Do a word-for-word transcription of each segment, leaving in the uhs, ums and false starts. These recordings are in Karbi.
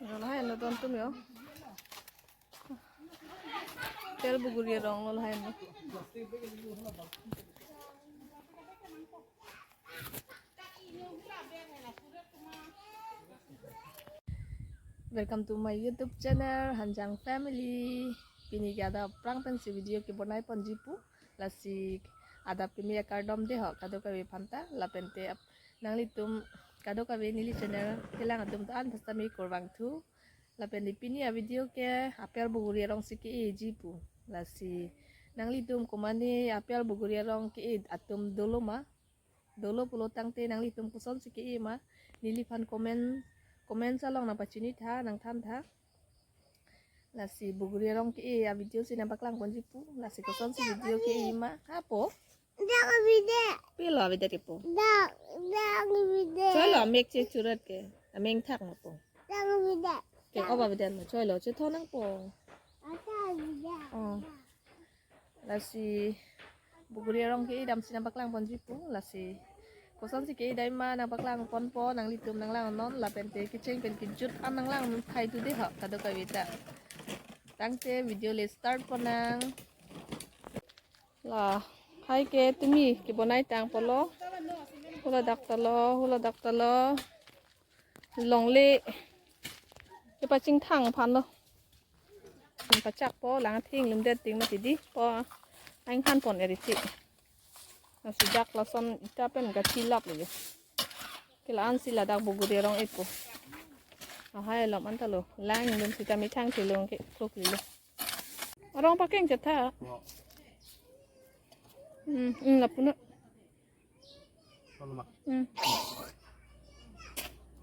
Lahai no don tum yo. Apel buguri arong lo lahai no. Welcome to my YouTube channel, Hanjang Family. Pini ke adap aphrang pensi video kebonai ponji pu. Lasi adap kimi akardom dei ho kadokave aphanta, lapente ap-, nanglitum kadokave neli channel kelang atum ta-an phasta mi kurvangthu. Lapente pini avideo ke apel buguri arong si ke-eji pu. Lasi nanglitum komane apel buguri arong ke-e atum dolo ma? Dolo pulo tangte nanglitum kosonsi ke-e ma? Neliphan comment, comment along nangpachini tha, nangthan tha. Lasi buguri arong ke-e avideo si nangpaklang ponji pu. Lasi kosonsi video ke-e ma? Hapo? Dak video. Pilo avideo ke po? Dak, dak video. Cholo, amek che churat ke. Ameng thak ma po? Dak video. Ke oba video ma? Cholo, chetho nang po. Ata video. Oh. Lasi buguri arong ke-e damsi nangpaklang ponji pu. Lasi kosonsi ke-e dai ma nangpaklang ponpo, nanglitum nanglang non, lapente kecheng pen kejut an nanglang thai tu dei ho kadokave ta. Tangte video le start pon nang. Lahai ke tumi kebonai tang pulo. Hula dak ta lo, hula dak ta lo. Longle kepachingthang aphan lo. Pachak po, lang thing lumdet ting mati dei po. Aing han pon eri ti. Lasi dak lason ita pen gachi lap lo. Ke la-an si ladak buguri arong e po. Lahai alom anta lo. Lang lum sita methang kelong ke klok lilo. Arong pakeng chetha. Hmm, hmm, lapu na. Cholo ma. Hmm.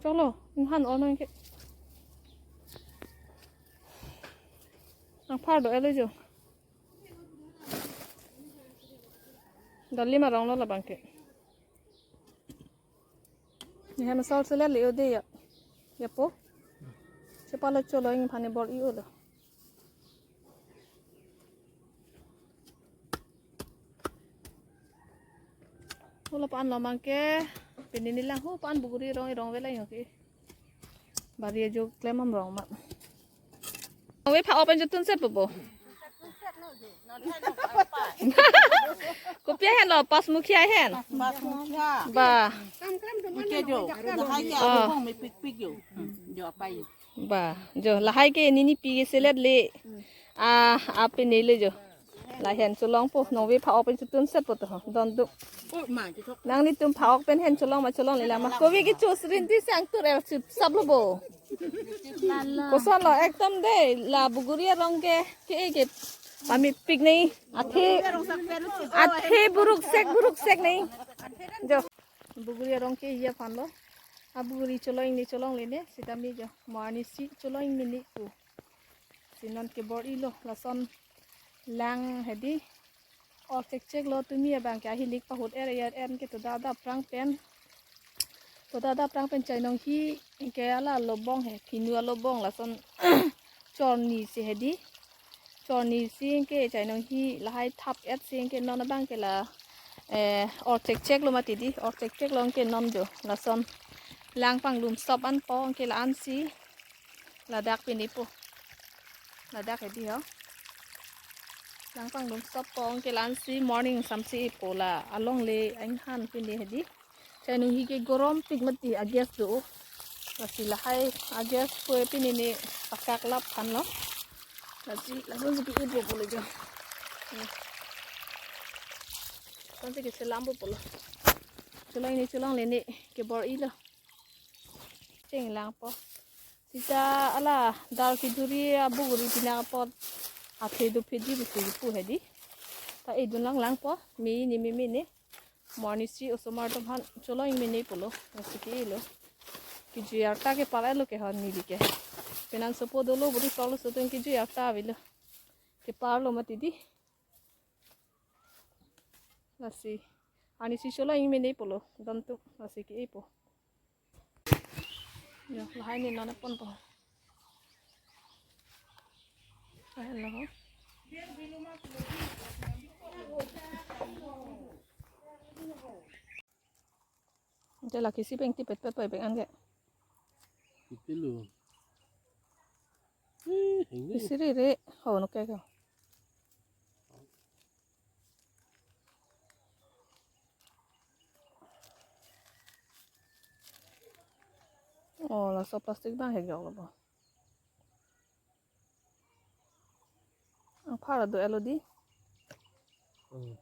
Cholo, inghan ono ke. Nangphar do-et lo jo. Dali ma arong lo labang ke. Ni hem sol selet le-o dei ya. Ya po. Chepalo cholo ingphan ne bor-i-o lo. Hula pan lo mang ke. Pini nelang hu pan buguri arong arong vela yo ke. Bari ajo klem am rong ma. Ave pha-ok pen chotun set po po. Kopi ahen lo, pas mukhi ahen. Pas mukha. Ba. Mukha jo. Lahai ke Oh. Abo bong mepikpik jo. Hmm, jo apai. Ba. Jo lahai ke nini pi ke selet le. Ah, ape ne le jo. La hen cholong po, nangve pha-ok pen chotun set po to ho. Don tu. Oh, ma, chok. Nanglitum pha-ok pen hen cholong ma cholongle la ma? Kopi ke chosrin ti sang tur el sip sap lo bo. Koson lo ekdom dei, la buguri arong ke, ke, ke pamepik nei. Athe, athe buruk sek, buruk sek nei. Jo. Buguri arong ke-e aphan lo. Abuguri cholong ne cholongle ne, sitame jo. Mo arnisi cholong mene pu. Si non kebor-i lo, lason lang hedi. Or chek chek lo tumi abang ke ahilik pahut er er en ke to dada aphrang pen. To dada aphrang pen chainong hi ke ala lobong he, phinu alobong lason chorni si hedi. Chorni si ke chainong hi lahai thap et si ke non abang ke la, eh, or chek chek lo mati dei, or chek chek lo ke non jo. Lason lang panglum sop an po ke la-an si. Ladak pini po. Ladak hedi ho. Lang panglum sop po ke la-an si morning samsi po la alongle aing han pini hedi. Chainong hi ke gorom pik mati a-gas do. Lasi lahai a-gas po pini ne pakak lap aphan lo. Lasi lason si ke-e po pulo jo. Hmm. Lason si keselam po pulo. Cholong ne cholongle ne kebor-i lo. Cheng lang po. Sita ala dar kiduri abuguri pina apot athe do phedi pusi pu hedi. Ta edun lang lang po. Me ne me me ne. Mo arnisi osomar atum aphan cholong mene pulo. Lasi ke-e lo. Kejui arta kepar lo ke hon neli ke. Penang sopo dolo buri tolo sotun kejui arta avelo. Kepar lo mati dei. Lasi. Arnisi cholong mene pulo. Don tu. Lasi ke-e po. Yo, lahai ne non ponpo. Lahai lo. Ante lake si peng tipet pet poi peng an ke. Ipilo. Isi rere, ho, no ke ke. Oh, laso plastic abang hek jok lo bo. Ang phara do elo di. Hmm.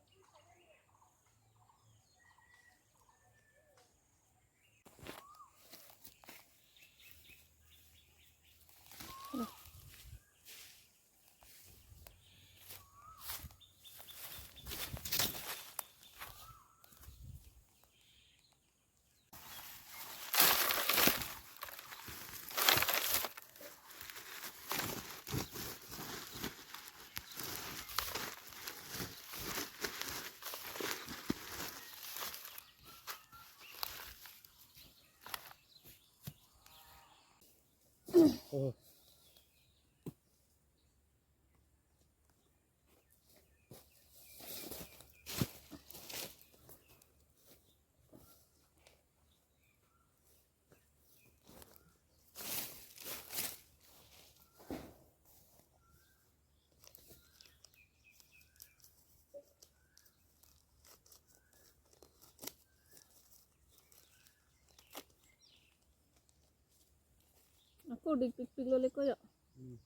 Ako dikpikpik lo le ko ya. Hmm.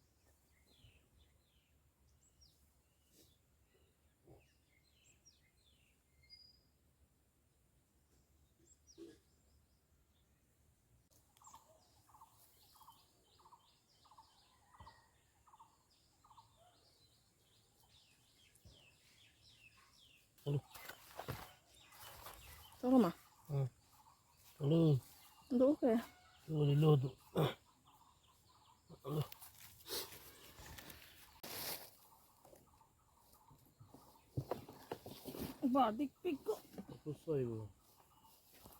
Alo. Tolo ma? Hmm. Alo. Do ke? Alo, alo, do. Alo. Ba dikpik ko. Kusoi bo.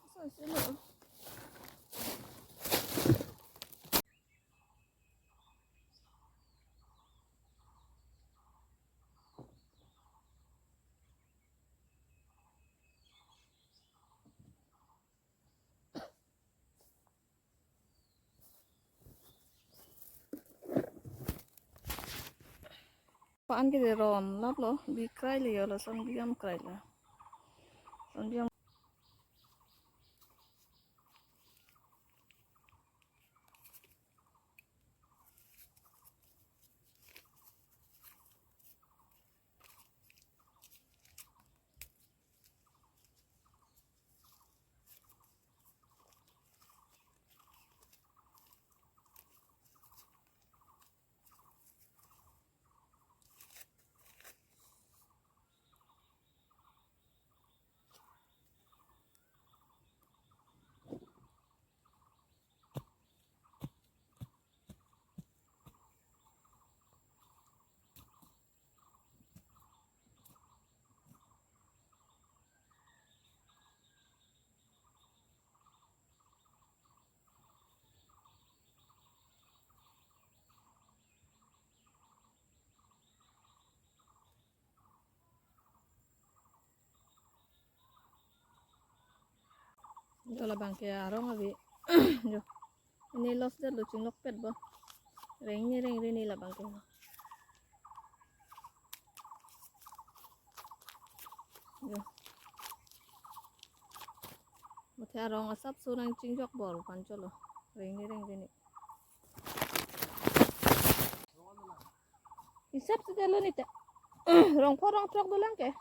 Kusoi silo. Pan ke ron lap lo, bi krai le yo, lason bi am krai lo. Lason bi am. Jo, labang ke arong ave. Jo. Pini loss det lo, chinglokpet bo. Rengni rengri ni labang ke. Jo. Mate arong asapso nangchingjok bor pancholo. Rengni rengri ni. Hisap si det lo ni ta. Rong pho rong throk dolang ke.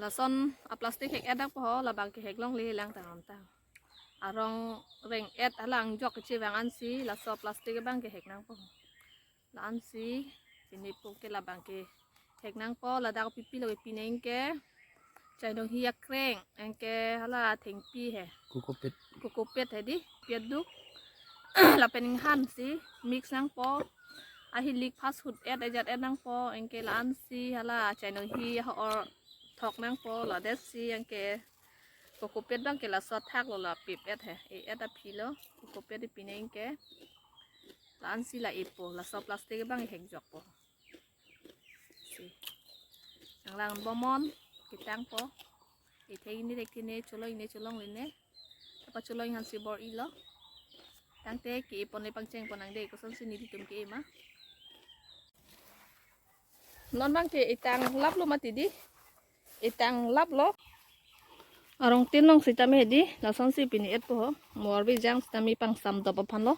Lason a plastic hek edak po ho, labang ke hek longle lang ta ron ta. arong reng-et hala angjok kechevang ansi laso plastic abang ke hek nangpo. La ansi pini pu ke labang ke hek nangpo, ladak pipi lo pine anke chainong hi akreng anke hala thengpi he. Kokopet. Kokopet he di, piat duk. Lapen inghan si mix nangpo. Ahilik fast food et ajat et nangpo anke la ansi hala chainong hi ho or thok nangpo, la det si anke kokopet abang ke laso thak lo la pip et he. E et aphi lo kokopet pine anke. La ansi la ipo, laso plastic abang hek jokpo. Si. Nanglang bomon, ketangpo. Ithek ini dek tine, cholong ini cholong line. Apa cholong han si bor-ilo. Tangte ke ipon le pangcheng pon nang de, kosonsi nelitum ke ma. Non abang ke itang lap lo mati di. Itang lap lo. Arong tin long sitame di, lasonsi pine et po ho. Mo arve jang sitame pangsam dop aphan lo.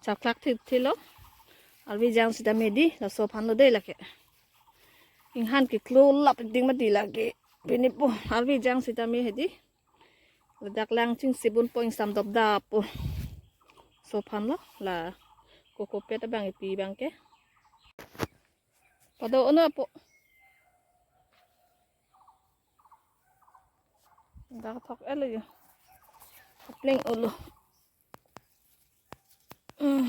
Chapklak thit thilo. Arve jang sitame di, laso aphan lo de lake. Inghan ke klo lap ding mati lake. Pini po arve jang sitame he di. Ladak lang chingsi bun po, ingsam dop dap po. Laso aphan lo, la kokopet abang ipi abang ke. Pado ono po. Dak thok et lo jo. Kapleng ulo. Hmm.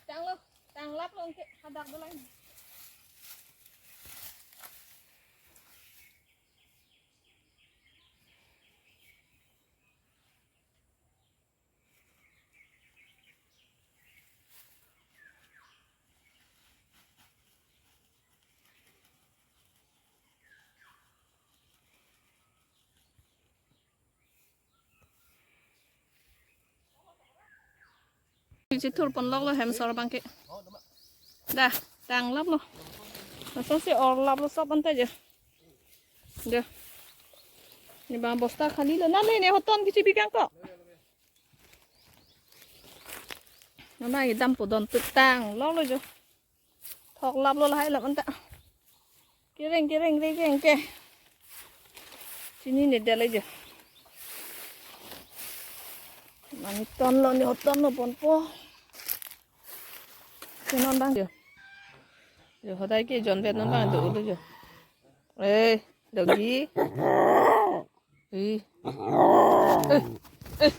Tanglo, tanglap lo ke hadak dolang. Chithur pon lok lo hem sor abang ke. Da, tanglap lo. Lasonsi orlap lo sob anta je. Da. Ne abang bosta khali lo. Nale ne hoton kichi bikang ko. Nana idam po don tu tanglap lo jo. Thok lap lo lahai lap anta. Kereng kereng kereng ke. Chini ne dale jo. Mani ton lo ne hoton lo ponpo. Ke non abang jo. Jo hodai ke jon vet non abang do ulo jo. Eh, doggy. Ih. Eh, eh.